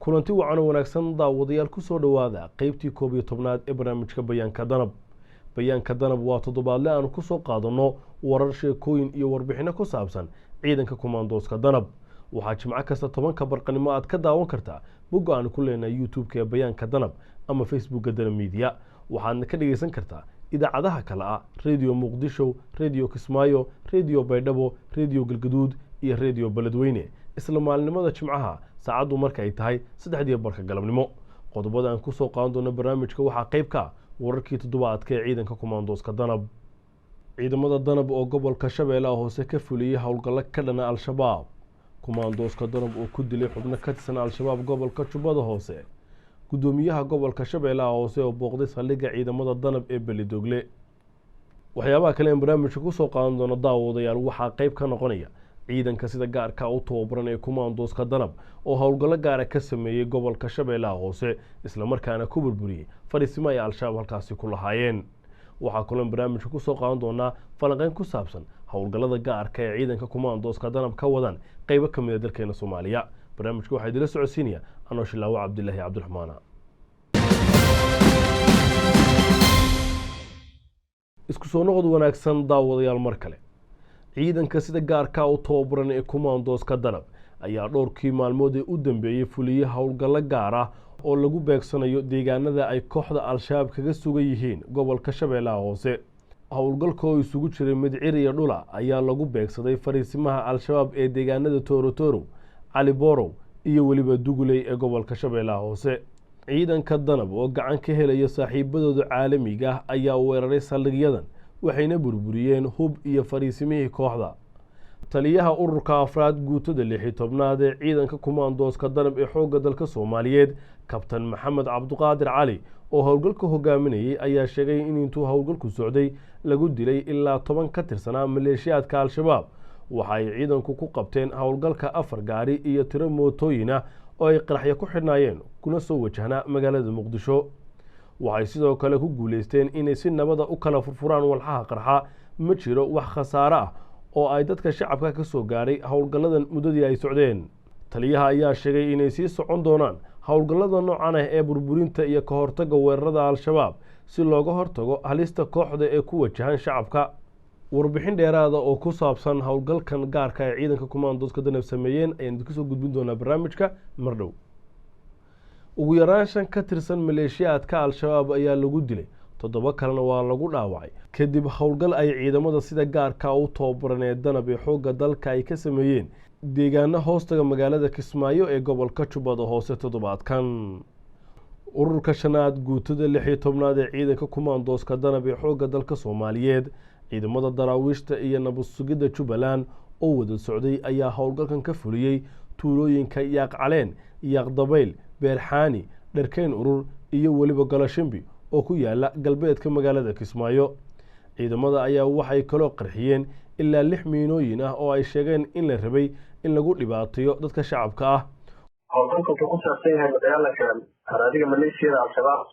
Kulanti wacan oo wanaagsan, daawadayaal. Kusoo dhowaada qeybtii 11aad ee barnaamijka Bayaanka Danab. Bayaanka Danab waa toddobaadle aanu kusoo qaadanno warar, sheekooyin iyo warbixino ku saabsan ciidanka kumaandooska Danab. Waxaa jimco kasta 10-ka barqanimo aad ka daawan kartaa bogga aanu ku leenahay YouTube-ka ee Bayaanka Danab ama Facebookga Danab Media. Waxaadna ka dhegeysan kartaa idaacadaha kale ah Radio Muqdisho, Radio Kismaayo, Radio Baydhabo, Radio Galgaduud iyo Radio Beledweyne, isla maalinimada jimcaha saacaddu marka ay tahay 3:30 galabnimo. Qodobada aan kusoo qaadan doono barnaamijka waxaa qayb ka ah wararkii toddobaadka ee ciidanka kumaandooska Danab, ciidamada Danab oo gobolka Shabeellaha Hoose ka fuliyey howlgallo ka dhana Al-Shabaab, kumaandooska Danab oo ku dilay xubno ka tirsan Al-Shabaab gobolka Jubbada Hoose, guddoomiyaha gobolka Shabeellaha Hoose oo booqday saldhigga ciidamada Danab ee Belidogle. Waxyaabaha kale en barnaamijka kusoo qaadan doono, daawadayaal, waxaa qeyb ka noqonaya ciidanka sida gaarka u tababaran ee kumaandooska Danab oo howlgallo gaara ka sameeyey gobolka Shabeellaha Hoose, islamarkaana ku burburiyey fadhiisimo ay Al-Shabaab halkaasi ku lahaayeen. Waxaa kaloon barnaamijka kusoo qaadan doonaa falanqeyn ku saabsan howlgallada gaarka ee ciidanka kumaandooska Danab ka wadaan qeybo ka mida dalkeena Soomaaliya. Barnaamijka waxaa idila socodsiinaya anoo Shilaawo Cabdilaahi Cabdiraxmaana. Isku soo noqod wanaagsan, daawadayaal, mar kale. Ciidanka sida gaarka u tababaran ee kumaandooska Danab ayaa dhowrkii maalmood ee u dambeeyey fuliyey howlgallo gaar ah oo lagu beegsanayo deegaanada ay kooxda Al-Shabaab kaga sugan yihiin gobolka Shabeellaha Hoose. Howlgalka oo isugu jiray midcir iyo dhula ayaa lagu beegsaday fariisimaha Al-Shabaab ee deegaanada Toorotorow, Cali Borow iyo weliba Duguley ee gobolka Shabeellaha Hoose. Ciidanka Danab oo gacan ka helaya saaxiibadooda caalamiga ah ayaa weeraray saldhigyadan, waxayna burburiyeen hub iyo fariisimihii kooxda. Taliyaha ururka afraad guutada 16aad ee ciidanka kumaandooska Danab ee xoogga dalka Soomaaliyeed, Kabtan Maxamed Cabduqaadir Cali, oo howlgalka hogaaminayay, ayaa sheegay in intuu howlgalku socday lagu dilay ilaa 10 ka tirsanaa maleeshiyaadka Al-Shabaab. Waxa ay ciidanku ku qabteen howlgalka 4 gaari iyo tiro mootooyin ah oo ay qaraxyo ku xidhnaayeen kuna soo wajahnaa magaalada Muqdisho. Waxay sidoo kale ku guuleysteen inay si nabada u kala furfuraan walxaha qarxa. Ma jiro wax khasaare ah oo ay dadka shacabka ka soo gaaray howlgalladan muddadii ay socdeen. Taliyaha ayaa sheegay inay sii socon doonaan howlgallada noocan ah ee burburinta iyo ka hortagga weerarada Al-Shabaab si looga hortago halista kooxda ee ku wajahan shacabka. Warbixin dheeraada oo ku saabsan howlgalkan gaarka ay ciidanka kumaandooska Danab sameeyeen ayaan idinku soo gudbin doonaa barnaamijka mar dhow. Ugu yaraan 5 ka tirsan maleeshiyaadka Al-Shabaab ayaa lagu dilay, 7 kalena waa lagu dhaawacay, kadib howlgal ay ciidamada sida gaarka u tababaran ee Danab ee xoogga dalka ay ka sameeyeen deegaano hoostaga magaalada Kismaayo ee gobolka Jubbada Hoose toddobaadkan. Ururka shanaad guutada 16aad ee ciidanka kumaandooska Danab ee xoogga dalka Soomaaliyeed, ciidamada daraawiishta iyo nabad sugidda Jubbaland oo wada socday ayaa howlgalkan ka fuliyey tuulooyinka Yaaq Caleen, Yaaq Dabayl, Beerxaani, Dharkeyn Urur iyo weliba Galashimbi oo ku yaala galbeedka magaalada Kismaayo. Ciidamada ayaa waxay kaloo qarxiyeen ilaa 6 miinooyin ah oo ay sheegeen in la rabay in lagu dhibaateeyo dadka shacabka ah. Howlgalka wuxuu ku saabsan yahay dagaalanka haraadiga maleeshiyada Al-Shabaab.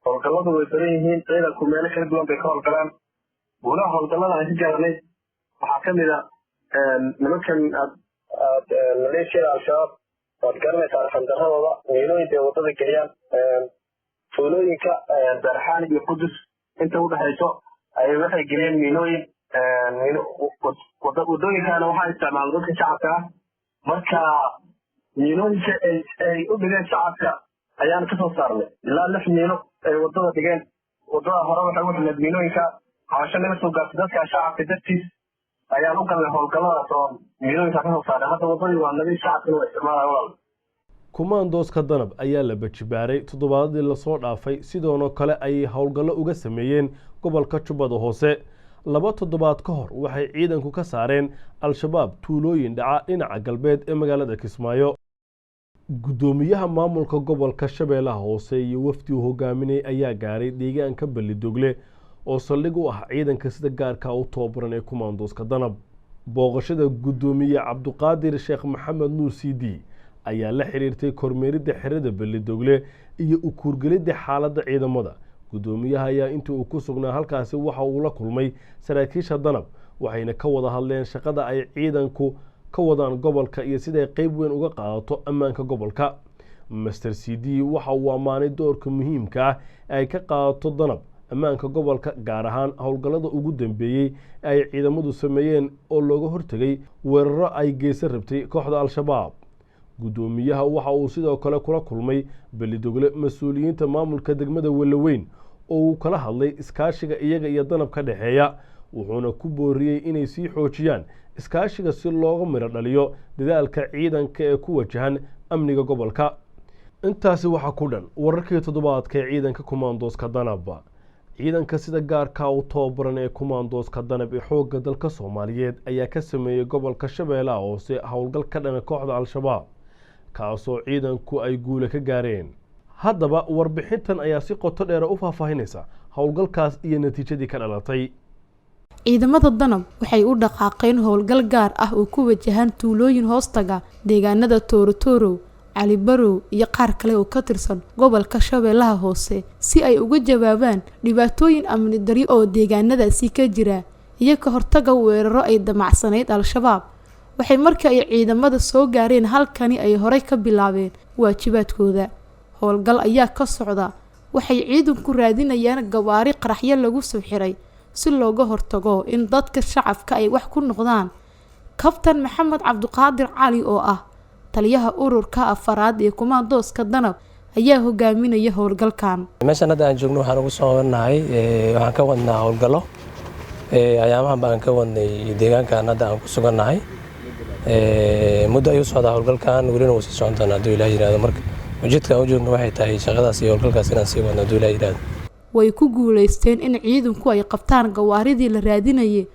Howlgalladu way badan yihiin, ciidanku meelo kala duwan bay ka howlgalaan. Guulaha howlgallada aan ka gaarnay waxaa ka mid a nimankan aad aad maleeshiyada Al-Shabaab waad garanaysaa arxandaradooda, miinooyin bay waddada geliyaan. Tuulooyinka Beerxaani iyo Qudus inta udhexayso ayay waxay geliyeen miinooyin. Waddooyinkaana waxaa isticmaala dadka shacabka ah. Marka miinooyinka ay u dhigeen shacabka ayaan kasoo saarnay ilaa 6 miino ay waddada dhigeen. Waddada hore waxay u xidhneed miinooyinka. Cabasho naga soo gaartay dadka shacabka dartiis ayaan u galnay howlgalladaas oo miinooyinka kasoo saarnay. Hadda waddadii waa nadiif, shacabkana waa isticmaalaya, walaal. Kumaandooska Danab ayaa la bajibaaray toddobaadadii lasoo dhaafay, sidoonoo kale ayay howlgallo uga sameeyeen gobolka Jubbada Hoose. 2 toddobaad ka hor waxay ciidanku ka saareen Al-Shabaab tuulooyin dhaca dhinaca galbeed ee magaalada Kismaayo. Guddoomiyaha maamulka gobolka Shabeellaha Hoose iyo wafdi uu hogaaminay ayaa gaaray deegaanka Ballidogle oo saldhig u ah ciidanka sida gaarka u tababaran ee kumaandooska Danab. Booqashada guddoomiye Cabduqaadir Sheekh Maxamed Nuur c d ayaa la xiriirtay kormeeridda xerada Ballidogle iyo u kuurgelidda xaaladda ciidamada. Guddoomiyaha ayaa intii uu ku sugnaa halkaasi waxa uu la kulmay saraakiisha Danab, waxayna ka wada hadleen shaqada ay ciidanku ka wadaan gobolka iyo siday qeyb weyn uga qaadato ammaanka gobolka. Master C D waxa uu ammaanay doorka muhiimka ah ee ay ka qaadato Danab ammaanka gobolka, gaar ahaan howlgallada ugu dambeeyey ee ay ciidamadu sameeyeen oo looga hortegay weeraro ay geysan rabtay kooxda Al-Shabaab. Guddoomiyaha waxa uu sidoo kale kula kulmay Belidogle mas-uuliyiinta maamulka degmada Welaweyn oo uu kala hadlay iskaashiga iyaga iyo Danab ka dhexeeya, wuxuuna ku booriyey inay sii xoojiyaan iskaashiga si looga midho dhaliyo dadaalka ciidanka ee ku wajahan amniga gobolka. Intaasi waxaa ku dhan wararkii toddobaadka ee ciidanka kumaandooska Danab. Ciidanka sida gaarka u tababaran ee kumaandooska Danab ee xoogga dalka Soomaaliyeed ayaa ka sameeyey gobolka Shabeellaha Hoose howlgal ka dhana kooxda Al-Shabaab, kaasoo ciidanku ay guule ka gaareen. Haddaba warbixintan ayaa si qoto dheera u faahfaahinaysa howlgalkaas iyo natiijadii ka dhalatay. Ciidamada Danab waxay u dhaqaaqeen howlgal gaar ah oo ku wajahan tuulooyin hoostaga deegaanada Toorotorow, Calibarow iyo qaar kale oo ka tirsan gobolka Shabeellaha Hoose si ay uga jawaabaan dhibaatooyin amni daryo oo deegaanadaasi ka jira iyo ka hortaga weeraro ay damacsanayd Al-Shabaab. Waxay markii ay ciidamada soo gaareen halkani ay horey ka bilaabeen waajibaadkooda. Howlgal ayaa ka socda, waxay ciidanku raadinayaan gawaari qaraxyo lagu soo xiray si looga hortago in dadka shacabka ay wax ku noqdaan. Kabtan Maxamed Cabdiqaadir Cali oo ah taliyaha ururka afaraad ee kumaandooska Danab ayaa hogaaminaya howlgalkan. Meeshan hadda aan joogno waxaan ugu soo wadnahay, waxaan ka wadnaa howlgallo ayaamahan baan ka wadnay deegaankan hadda aan ku sugannahay. Muddo ayuu socdaa howlgalkan, welina wuu sii socon doonaa hadduu Ilaah yidhaahdo. Marka ujeedka aan u joogno waxay tahay shaqadaas iyo howlgalkaas inaan sii wadno hadduu Ilaah yidhaahdo. Way ku guuleysteen in ciidanku ay qabtaan gawaaridii la raadinayay.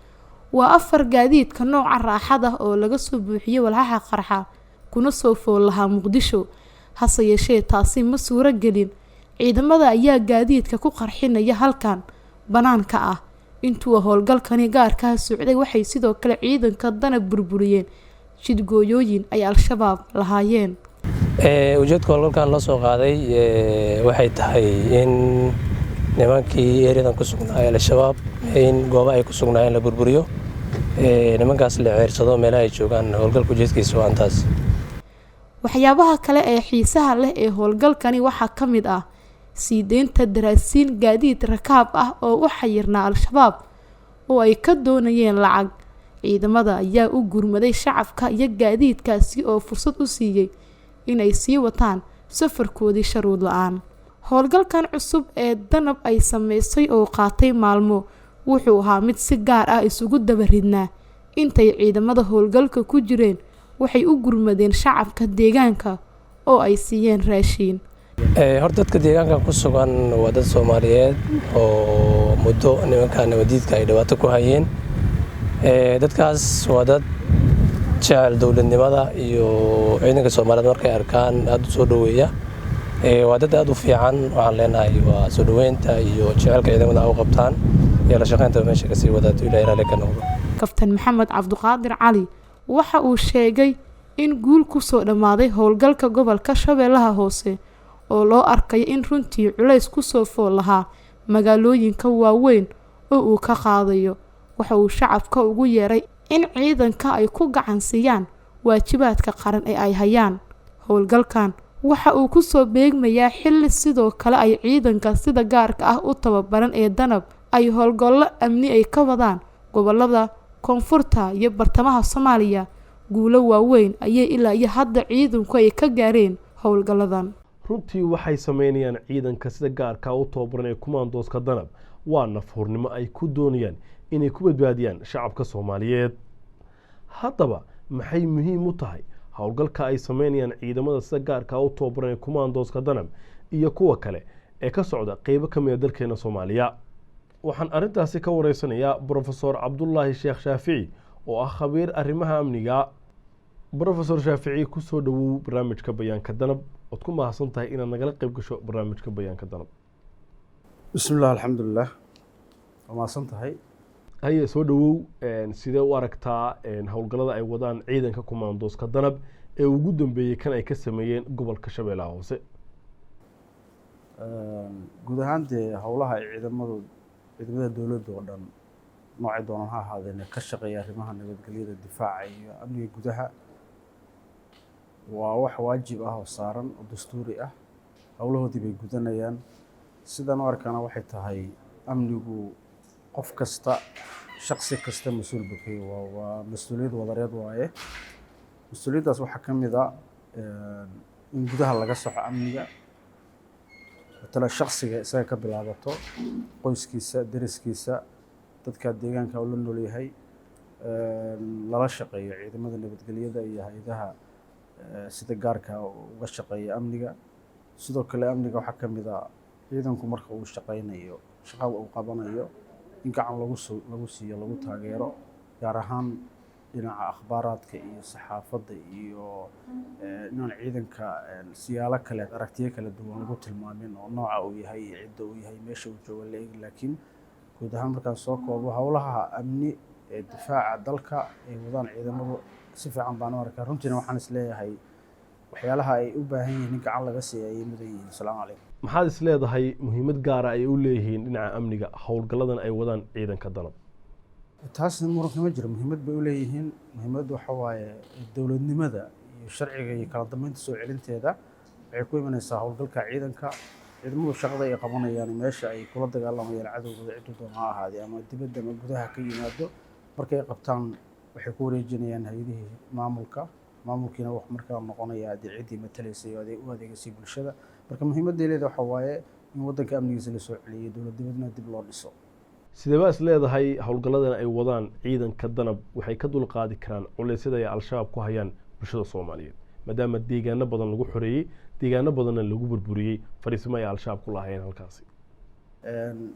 Waa 4 gaadiidka nooca raaxada oo laga soo buuxiyey walxaha qarxa kuna soo fool lahaa Muqdisho. Hase yeeshee taasi ma suuro gelin. Ciidamada ayaa gaadiidka ku qarxinaya halkan banaanka ah. Intuu howlgalkani gaarka socday waxay sidoo kale ciidanka Danab burburiyeen jidgooyooyin ay Al-Shabaab lahaayeen. Ujeedka howlgalkan loo soo qaaday waxay tahay in nimankii ereyadan ku sugnaa Al-Shabaab in gooba ay ku sugnaayeen la burburiyo, nimankaas la ceersado meelaha ay joogaan. Howlgalka ujeedkiisa waa intaas. Waxyaabaha kale ee xiisaha leh ee howlgalkani waxaa ka mid ah sii deynta daraasiin gaadiid rakaab ah oo u xayirnaa Al-Shabaab oo ay ka doonayeen lacag. Ciidamada ayaa u gurmaday shacabka iyo gaadiidkaasi oo fursad u siiyey inay sii wataan safarkoodii sharuud la-aan. Howlgalkan cusub ee Danab ay sameysay oo qaatay maalmo wuxuu ahaa mid si gaar ah isugu daba ridnaa. Intay ciidamada howlgalka ku jireen waxay u gurmadeen shacabka deegaanka oo ay siiyeen raashiin. Horta dadka deegaankan ku sugan waa dad Soomaaliyeed oo muddo nimanka nabadiidka ay dhibaato ku hayeen. Dadkaas waa dad jecel dowladnimada iyo ciidanka Soomaaliyeed, markay arkaan aada u soo dhoweeya. Waa dad aada u fiican. Waxaan leenahay waa soo dhoweynta iyo jecelka ciidamada u qabtaan iyo la shaqeynta meesha kasii wadato, Ilahay raalli ka noqdo. Kaftan Maxamed Cabdiqaadir Cali waxa uu sheegay in guul ku soo dhammaaday howlgalka gobolka Shabeellaha Hoose oo loo arkayo in runtii culays ku soo fool lahaa magaalooyinka waaweyn oo uu ka qaadayo. Waxa uu shacabka ugu yeeray in ciidanka ay ku gacan siiyaan waajibaadka qaran ee ay hayaan. Howlgalkan waxa uu ku soo beegmayaa xilli sidoo kale ay ciidanka sida gaarka ah u tababaran ee Danab ay howlgallo amni ay ka wadaan gobolada koonfurta iyo bartamaha Soomaaliya. Guulo waaweyn ayay ilaa iyo hadda ciidanku ay ka gaareen howlgalladan. Runtii waxay sameynayaan ciidanka sida gaarka u tababaran ee kumaandooska Danab waa nafhurnimo ay ku doonayaan inay ku badbaadiyaan shacabka Soomaaliyeed. Haddaba maxay muhiim u tahay howlgalka ay sameynayaan ciidamada sida gaarka u tababaran ee kumaandooska Danab iyo kuwa kale ee ka socda qeybo ka mida dalkeena Soomaaliya? Waxaan arrintaasi ka wareysanayaa Brofesor Cabdulaahi Sheekh Shaafici oo ah khabiir arrimaha amniga. Brofesor Shaafici, kusoo dhawow barnaamijka Bayaanka Danab. Waad ku mahadsan tahay inaad nagala qeyb gasho barnaamijka Bayaanka Danab. Bismillah, alxamdulilah, waa mahadsan tahay. Haye, soo dhawow. Sidee u aragtaa howlgallada ay wadaan ciidanka kumaandooska Danab ee ugu dambeeyey kan ay ka sameeyeen gobolka Shabeellaha Hoose? Guud ahaan dee howlaha ay ciidamada dowladda oo dhan noocay doonaan ha ahaadeen ka shaqeeya arrimaha nabadgelyada, difaaca iyo amniga gudaha Waa wax waajib ah oo saaran oo dastuuri ah, howlahoodii bay gudanayaan. Sidaan u arkana waxay tahay amnigu qof kasta, shaksi kasta mas-uul buu ka yahay. Waa mas-uuliyad wadareed waaye. Mas-uuliyaddaas waxaa ka mid a in gudaha laga soxo amniga, matala shaksiga isaga ka bilaabato, qoyskiisa, deriskiisa, dadka deegaanka uu la nool yahay, lala shaqeeyo ciidamada nabadgelyada iyo hay-adaha sida gaarka uga shaqeeya amniga. Sidoo kale amniga waxaa ka mid a ciidanku marka uu shaqeynayo, shaqada uu qabanayo, in gacan lagu siiyo, lagu taageero, gaar ahaan dhinaca akhbaaraadka iyo saxaafadda, iyo inaan ciidanka siyaalo kale, aragtiyo kala duwan lagu tilmaamin oo nooca uu yahay iyo cidda uu yahay, meesha uu joogo la eegi. Laakiin guud ahaan markaan soo koobo, howlaha amni ee difaaca dalka ay wadaan ciidamadu si fiican baan u arkaa. Runtiina waxaan is leeyahay waxyaalaha ay u baahan yihiin in gacan laga siiya ayay mudan yihiin. Asalaamu calaykum. Maxaad is leedahay muhiimad gaara ay u leeyihiin dhinaca amniga howlgalladan ay wadaan ciidanka Danab? Taasna muran kama jiro, muhiimad bay u leeyihiin. Muhiimaddu waxa waaye dowladnimada iyo sharciga iyo kala dambeynta soo celinteeda waxay ku imanaysaa howlgalka ciidanka. Ciidamadu shaqada ay qabanayaan, meesha ay kula dagaalamayaan cadowgooda, ciduu doona ha ahaadee, ama dibadda ama gudaha ka yimaado, markay qabtaan waxay ku wareejinayaan hay-adihii maamulka. Maamulkiina wuxuu markaa noqonayaa dee ciddii matalaysay oo u adeegaysay bulshada. Marka muhiimadday leedahay waxa waaye in waddanka amnigiisa la soo celiyey, dowladnimadna dib loo dhiso. Sidee baa is leedahay howlgalladan ay wadaan ciidanka Danab waxay ka dulqaadi karaan culeysyada ay Al-Shabaab ku hayaan bulshada Soomaaliyeed, maadaama deegaano badan lagu xoreeyey, deegaano badanna lagu burburiyey fariisimo ay Al-Shabaab ku lahaayeen halkaasi?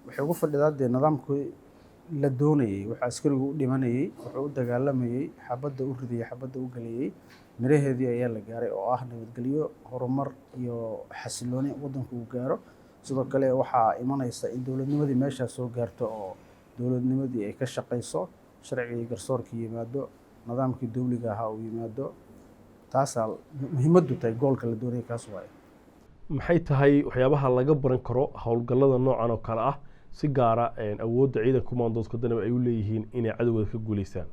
Waxay ugu fadhidaa dee nidaamkii la doonayey, wuxuu askarigu u dhimanayey, wuxuu u dagaalamayey, xabadda u ridayey, xabadda u gelayey, miraheedii ayaa la gaaray oo ah nabadgelyo, horumar iyo xasilooni waddanku uu gaaro. Sidoo kale waxaa imanaysa in dowladnimadii meeshaa soo gaarto oo dowladnimadii ay ka shaqayso, sharcigii garsoorkii yimaado, nidaamkii dowliga ahaa uu yimaado. Taasaa muhiimaddu tahay, goolka la doonaya kaas waaye. Maxay tahay waxyaabaha laga baran karo howlgallada noocan oo kale ah, si gaara awoodda ciidanka kumaandooska Danab ay u leeyihiin inay cadowgooda ka guuleystaan?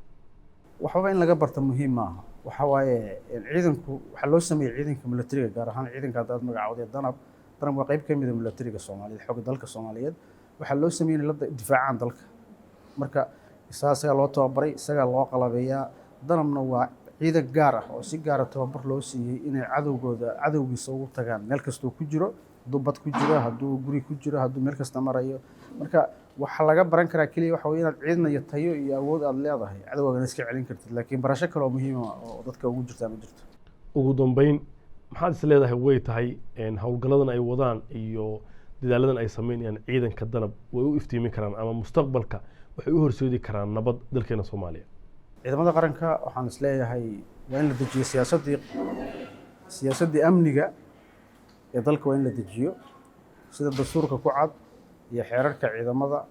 Waxbaba in laga barta muhiim maaha. Waxa waaye ciidanku waxaa loo sameeyey ciidanka militariga, gaar ahaan ciidanka haddaad magacawday Danab. Danab waa qayb ka mid a militariga Soomaaliyeed, xogga dalka Soomaaliyeed. Waxaa loo sameeyey inay la difaacaan dalka. Marka isagaa loo tababaray, isagaa loo qalabeeyaa. Danabna waa ciidan gaar ah oo si gaara tababar loo siiyey inay cadowgooda, cadowgiisa ugu tagaan meel kastuu ku jiro, hadduu bad ku jiro, hadduu guri ku jiro, hadduu meel kasta marayo. Marka waxaa laga baran karaa keliya waxa weye inaad ciidan iyo tayo iyo awood aad leedahay, cadowgaagana iska celin kartid. Laakiin barasho kale oo muhiima oo dadka ugu jirtaa ma jirto. Ugu dambeyn, maxaad is leedahay way tahay howlgalladan ay wadaan iyo dadaaladan ay sameynayaan ciidanka Danab way u iftiimin karaan ama mustaqbalka waxay u horseedi karaan nabad dalkeena Soomaaliya? Ciidamada qaranka waxaan is leeyahay waa in la dejiyo siyaasaddii amniga ee dalka. Waa in la dejiyo sida dastuurka ku cad iyo xeerarka ciidamada.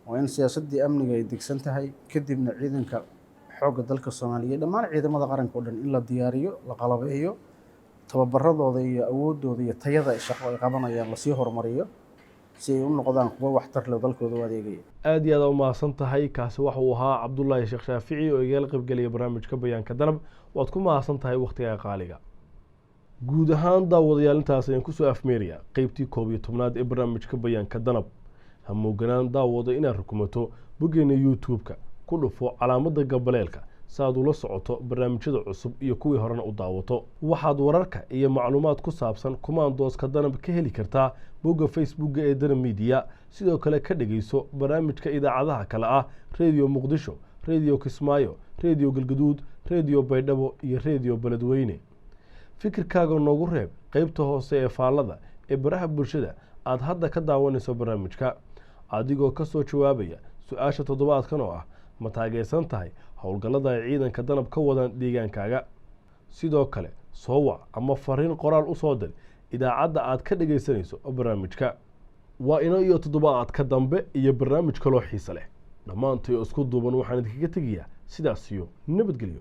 Waa in siyaasaddii amniga ay degsan tahay, kadibna ciidanka xoogga dalka Soomaaliya, dhammaan ciidamada qaranka oo dhan in la diyaariyo, la qalabeeyo, tababaradooda iyo awooddooda iyo tayada shaqo ay qabanayaan lasii horumariyo, si ay u noqdaan kuwo waxtar leh dalkooda u adeegaya. Aad iyo aad u mahadsan tahay. Kaasi waxa uu ahaa Cabdullaahi Sheekh Shaafici oo igala qaybgelaya barnaamijka Bayaanka Danab. Waad ku mahadsan tahay wakhtigaa qaaliga. Guud ahaan daawadayaal, intaas ayaan kusoo afmeerayaa qeybtii 11aad ee barnaamijka Bayaanka Danab. Ha mooganaan daawada inaad rukumato boggeena YouTube-ka, ku dhufo calaamadda gabaleelka si aad ula socoto barnaamijyada cusub iyo kuwii horena u daawato. Waxaad wararka iyo macluumaad ku saabsan kumaandooska Danab ka heli kartaa bogga Facebookga ee Danab Media. Sidoo kale ka dhegayso barnaamijka idaacadaha kale ah Reediyo Muqdisho, Reediyo Kismaayo, Reediyo Galgaduud, Reediyo Baydhabo iyo Reediyo Beledweyne. Fikirkaaga noogu reeb qeybta hoose ee faallada ee baraha bulshada aad hadda ka daawanayso barnaamijka, adigoo ka soo jawaabaya su-aasha toddobaadkan oo ah: ma taageersan tahay howlgallada ay ciidanka Danab ka wadaan deegaankaaga? Sidoo kale soo wac ama fariin qoraal u soo dir idaacadda aad ka dhegaysanayso barnaamijka. Waa ino iyo toddobaadka dambe iyo barnaamij kaloo xiise leh. Dhammaantay oo isku duuban waxaan idinkaga tegayaa sidaas iyo nabadgelyo.